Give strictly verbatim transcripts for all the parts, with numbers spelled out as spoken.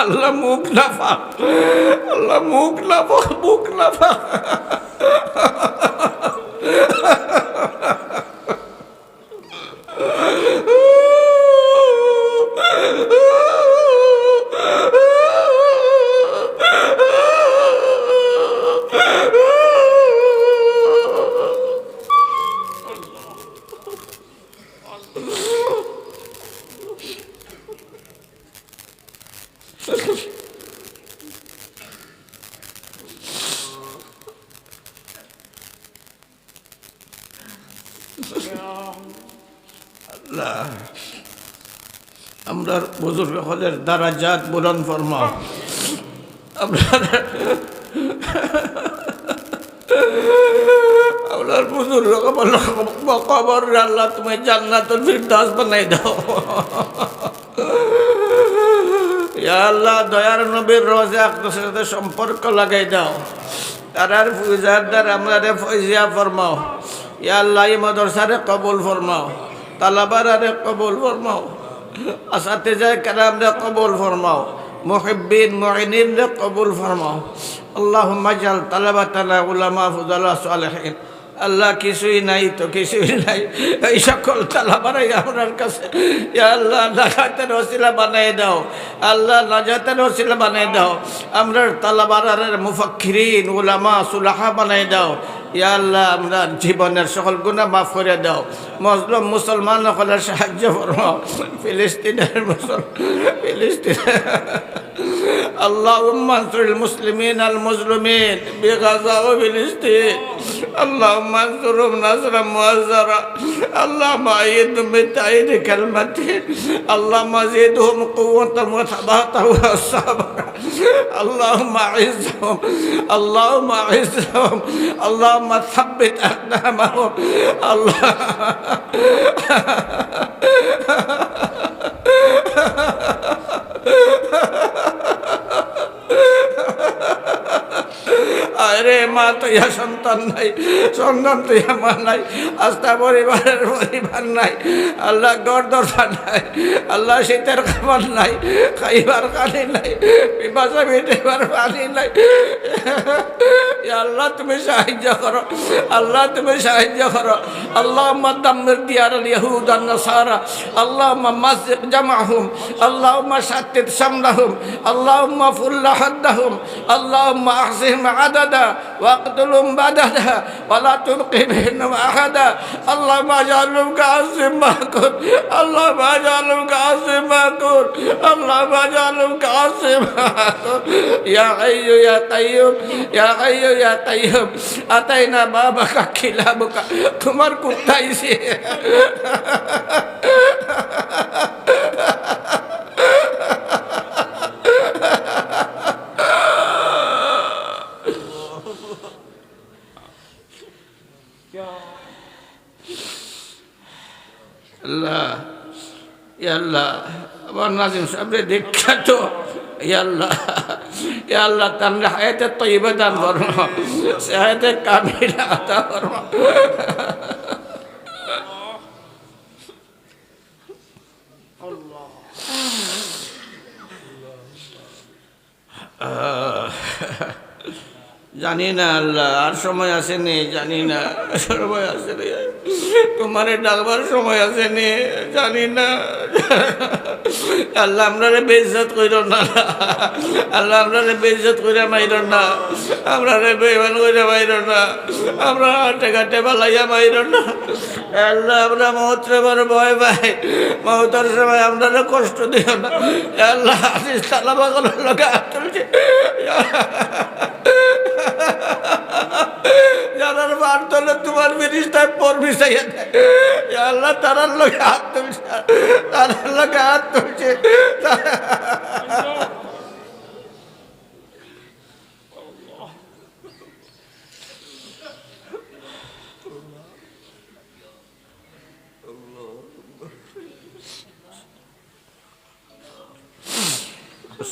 আল্লাহ, মুখ না ফাক, আল্লাহ, মুখ না ফাক, মুখ না ফাক। আল্লাহ, আমরার বুজুর্গ অকলর দারাজাত বুলন্দ ফরমাও। আমরার, আমরার বুজুর্গ অকলর কবররে আল্লাহ তুমি জান্নাতুল ফিরদাউস বানাই দাও। ইয়া আল্লাহ, দয়ার নবীর রওজা আকদসের সাথে সম্পর্ক লাগাই দাও। তারার ফয়জার দ্বারা আমরারে ফয়জিয়া ফরমাও। ইয়া আল্লাহ, এই মাদ্রাসারে কবুল ফরমাও, তালাবারারে কবুল ফরমাও, আসাতিজায়ে কেরামরে কবুল ফরমাও, মুহিব্বিন মুইনিনরে কবুল ফরমাও। আল্লাহুম্মা জাল তালাবাতানা উলামা ফুদালা সালেহিন। আল্লাহ, কিছুই নাই তো, কিছুই নাই। এই সকল তালাবারারে আমরার কাছে, ইয়া আল্লাহ, নাজাতের ওসিলা বানাই দাও। আল্লাহ, নাজাতের ওসিলা বানাই দাও। আমরার তালাবারারে মুফাক্কিরিন, উলামা, সুলাহা বানাই দাও। ইয়া আল্লাহ, আমরার জীবনের সকল গুনাহ মাফ করি দাও। মজলুম মুসলমান অকলর সাহায্য ফরমাও। ফিলিস্তিনের মুসল-, ফিলিস্তিন। اللهم انصر المسلمين المظلومين بغزة وفلسطين. اللهم انصرهم نصرا مؤزرا. اللهم أيدهم بتأييدك المتين. اللهم زدهم قوة وثباتا وصبرا. اللهم أعزهم. اللهم أعزهم. اللهم ثبت أقدامهم. الله. আরে, মা থইয়া সন্তান নাই, সন্তান থইয়া মা নাই, আস্তা পরিবারের পরিবার নাই, আল্লাহ, ঘর দরজা নাই, আল্লাহ, শীতের কাপড় নাই, খাইবার পানি নাই, পিপাসা মিটাইবার পানি নাই। ইয়া আল্লাহ, তুমি সাহায্য করো, আল্লাহ, তুমি সাহায্য করো। اللهم دمر ديار اليهود النصارى. اللهم مزق جمعهم. اللهم شتت شملهم. اللهم فل حدهم. اللهم أحصهم عددا واقتلهم بددا ولا تبق منهم أحدا. اللهم اجعلهم كعصف مأكول. اللهم اجعلهم كعصف مأكول. اللهم اجعلهم كعصف مأكول. يا حي يا قيوم. يا حي يا قيوم. أتينا بابك كلابك. তোমার কুত্তা আইছে। আল্লাহ, ইয়া আল্লাহ, আমার নাজিম সাহেবরে দেখা তো, ইয়া আল্লাহ, ইয়া আল্লাহ, তানরে হায়াতে তৈয়বা দান ফরমাও, হায়াতে কামিলা আতা ফরমাও। আহ, জানি না আল্লাহ, আর সময় আছে নি, জানি না, সময় আছে নি, তোমারে ডাকবার সময় আছে নি, জানি না। আল্লাহ, আমরারে বেইজ্জত কইরো না, আল্লাহ, আমরারে বেইজ্জত কইরা মাইরো না, আমরারে বেইমান কইরা মাইরো না, আমরা হাটে ঘাটে ফালাইয়া মাইরো না। আল্লাহ, আমরা মউতরে বড় ভয় পাই, মউতর সময় আমরারে কষ্ট দিও না। আল্লাহ, আজিজ তালাবা অকলর লগে আত তুলছি। যারার বার তলে তোমার ফিরিস্তায় পর বিছাইয়া দেয়। ইয়া আল্লাহ, তারার লগে আত তুলছি, তারার লগে আত তুলছি।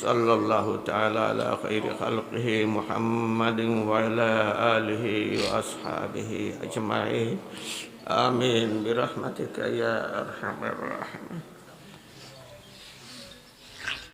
صلى الله تعالى على خير خلقه محمد وعلى آله وأصحابه أجمعين. آمين برحمتك يا أرحم الراحمين.